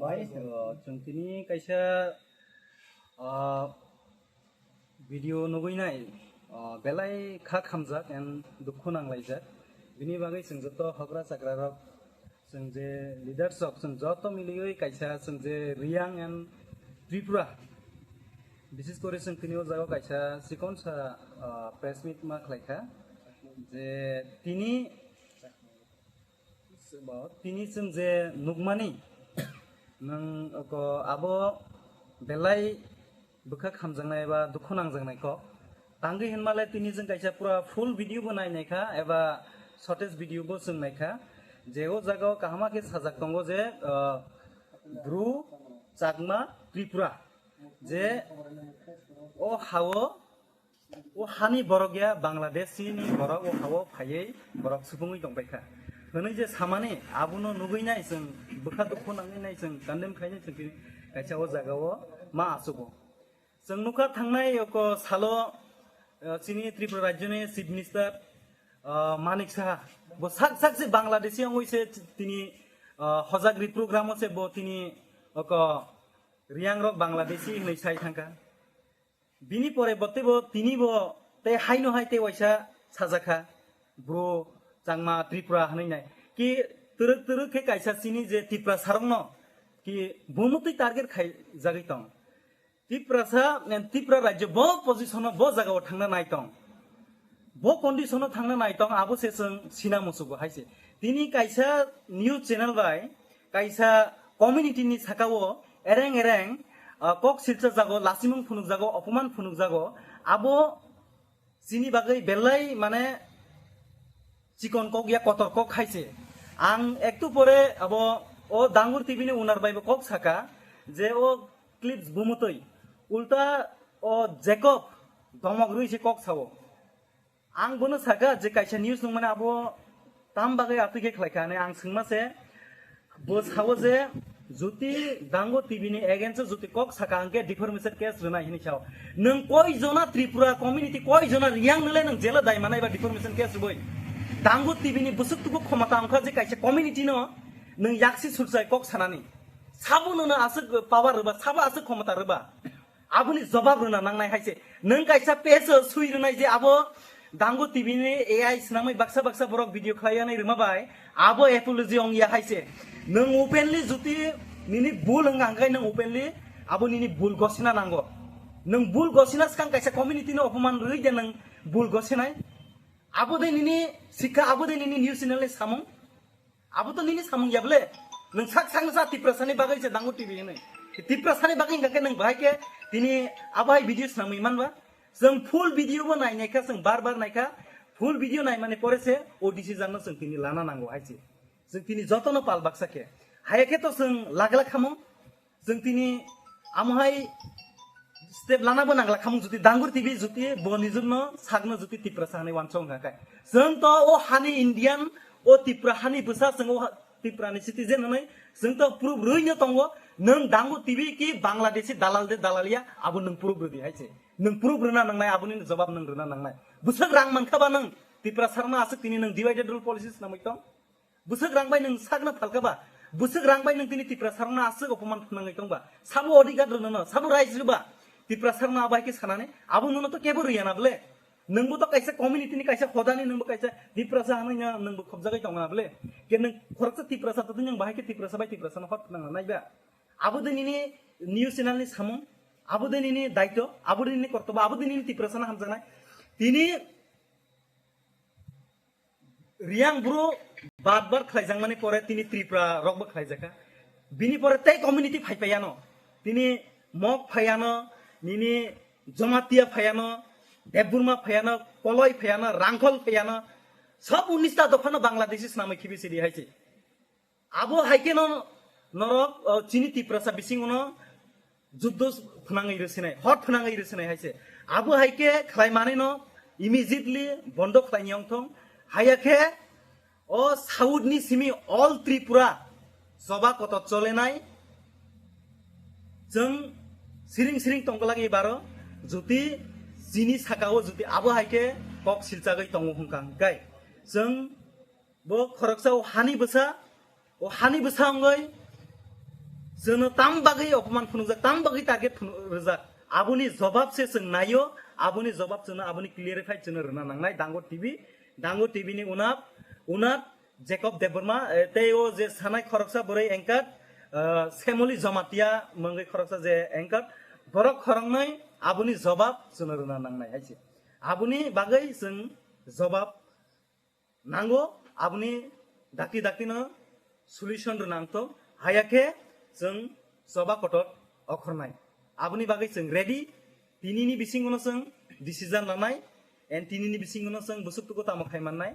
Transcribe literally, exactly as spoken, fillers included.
Bai, uh, chwng tini kaisa, uh, video nugwi nai, uh, belai kha khamjak and dukhu nanglaijak. Bini bagwi chwng joto hogra chakrarok, chwng je leaders rok, chwng joto miliwi kaisa chwng je Reang and Tripura, bises kori chwng tini o jaga kaisa chikonsa, uh, press meet ma khlaikha. Je tini Tini chwng je nukmani, nwng oko abo belai bwkha khamjaknai eba dukhu nangjaknai kok. Tangwi hinmale tini chwng kaisa pura full video bo nainai kha eba shortest video bo chwng naikha. Je o jaga o kaham khe sajak tongo je, ah, Bru, Chakma, Tripura. Je o hao O hani borok ya Bangladeshi ni borok o hao phaiwi borok supungwi tongbaikha. Hwnwi je samani abono nugwi nai chwng bwkha dukhu nangwi nai chwng condemn khainai chwng tini kaisa o jaga o ma achugo. Chwng nukha thangnai oko salo, eh, chini Tripura rajyo ni Chief Minister, eh, Manik Saha bo sak sak se Bangladeshi wngwi se tini, eh, hojagri program o se bo tini oko Reang rok Bangladeshi hwnwi sai thangkha. Bini pore bo teibo tini bo tei haino hai tei waisa sajakha, Bru, Changma, Tripura hwnwi nai. Ki twrwk twrwk khe kaisa chini je Tiprasa rokno ki bumutwi target khaijagwi tong. Tiprasa, Tripura rajyo bo position o bo jaga o thangna nai tong. Bo condition o thangna nai tong, abo se chwng sina musugo hai se. Tini kaisa news channel bai kaisa community ni saka o ereng ereng, ah, kok silcha jago, lasimung phunuk jago, opoman phunuk jago, abo chini bagwi belai mane chikon kok ya kotor kok hai se. Ang ektu pore abo o Dangur T V ni owner bai bo kok saka je o clips bumutwi ulta o Jacob domok rwi se kok sao. Ang bono saka je kaisa news nung mane abo tam bagwi atwi khe khlai kha hinwi ang swngma se, bo sao je juti Dango T V ni against o juti kok saka hwnkhe defamation case rwnai hinwi sao. Nwng koi jona Tripura community, koi jona Reang nole nwng jela dai manai ba defamation case rwbai? Dango T V ni bwswk tubu khomata wngkha je kaisa community no nwng yaksi surchai kok sanani. Sabo nono aswk power rwba, sabo aswk khomata rwba. Aboni jobab rwna nangnai hai se. Nwng kaisa page o sui rwnai je abo Dango T V ni A I swnamwi baksa baksa borok video khlaiyanai rwma bai abo apology ong ya hai se. Nwng openly juti nini bul wngkha hwnkhe nwng openly abo nini bul gosina nango. Nwng bul gosina swkang kaisa community no opoman rwui de nwng bul gosinai. Abo de nini sikha, abo de nini news channel ni samung. Abo to nini samung ya bole. Nwng sak sakno sa Tiprasa ni bagwi se Dango T V hinwi. Tiprasa ni bagwi hwnkha khe nwng bahai khe tini abo hai video swnamwi manba. Chwng full video bo nai nai kha, chwng bar bar nai kha. Full video nai mani pore se o decision no chwng tini lana nango hai se. Chwng tini joto no pal baksa khe. Hai khe to chwng lagla khamung. Chwng tini amo hai step lana bo nangla khamung juti Dangur T V juti bo nijor no sakno juti Tiprasa hinwi wansong kha khe. Chwng to o hani Indian, o Tripura hani bwsa, chwng o ha-, Tripura ni citizen hinwi chwng to proof rwi no tongo. Nwng Dangur T V ki Bangladeshi dalal de dalal ya, abo nwng proof rwdi hai se. Nwng proof rwna nangnai, aboni jobab nwng rwna nangnai. Bwswk rang mankha ba nwng Tiprasa rokno aswk tini nwng divided rule policy swnamwi tong? Bwswk rang bai nwng sakno phalka ba? Bwswk rang bai nwng tini Tiprasa rokno aswk opoman phunangwi tong ba? Sabo odhikar rwno no, sabo rights rwba? Tiprasa rokno abo hai khe sanani, abo nono to kebo rwya na bole. Nwngbo to kaisa community ni kaisa hodani, nwngbo kaisa Tiprasa hinwi no nwngbo khobjagwi tongo na bole. Ke nwng khoroksa Tiprasa to nwng bahai khe Tiprasa bai Tiprasa no hot phunangna nai ba? Abo de nini news channel ni samung, abo de nini daito, abo de nini kortobo, abo de nini Tiprasa no hamjaknai. Tini Reang bru bar bar khlaijakmani pore tini Tripura rokbo khlaijakha. Bini pore tei community phai phaiano. Tini Mok phaiano, nini Jomatia phaiano, Debburma phaiano, Koloi phaiano, Rangkhol phaiano. Sob unista dophano Bangladeshi swnamwi khibi sidi hai se. Abo hai khe no norok, o, chini Tiprasa bisingo no juddo phwnangwi rwsinai, hot phwnangwi rwsinai hai se. Abo hai khe khlai manwi no immediately bondo khlaini wng thung. Haiya khe o South ni simi all Tripura choba kotor cholenai. Chwng siring siring tongglagwi baro, juti chini saka o juti abo hai khe kok silchagwi tongo hwnkha hwnkhe. Chwng Bo khoroksa o hani bwsa, o hani bwsa wngwi Chwngno tam bagwi opoman phunukjak, tam bagwi target phunu-, rwjak. Aboni jobab se chwng naio, aboni jobab chwngno, aboni clarify chwngno rwna nangnai Dango T V. Dango T V ni unat, unat Jacob Debbarma, eh, tei o je sanai khoroksa bwrwi anchor, eh, Semoli Jamatia mungwi khoroksa je anchor, borok khoroknwi aboni jobab chwngno rwna nangnai hai se. Aboni bagwi chwng jobab nango, aboni dakti daktino solution rwna nangthok, haya khe chwng choba kotor okhornai. Aboni bagwi chwng ready, tinini bisingono chwng decision lanai, and tinini bisingono chwng bwswk tuku tamo khai mannai.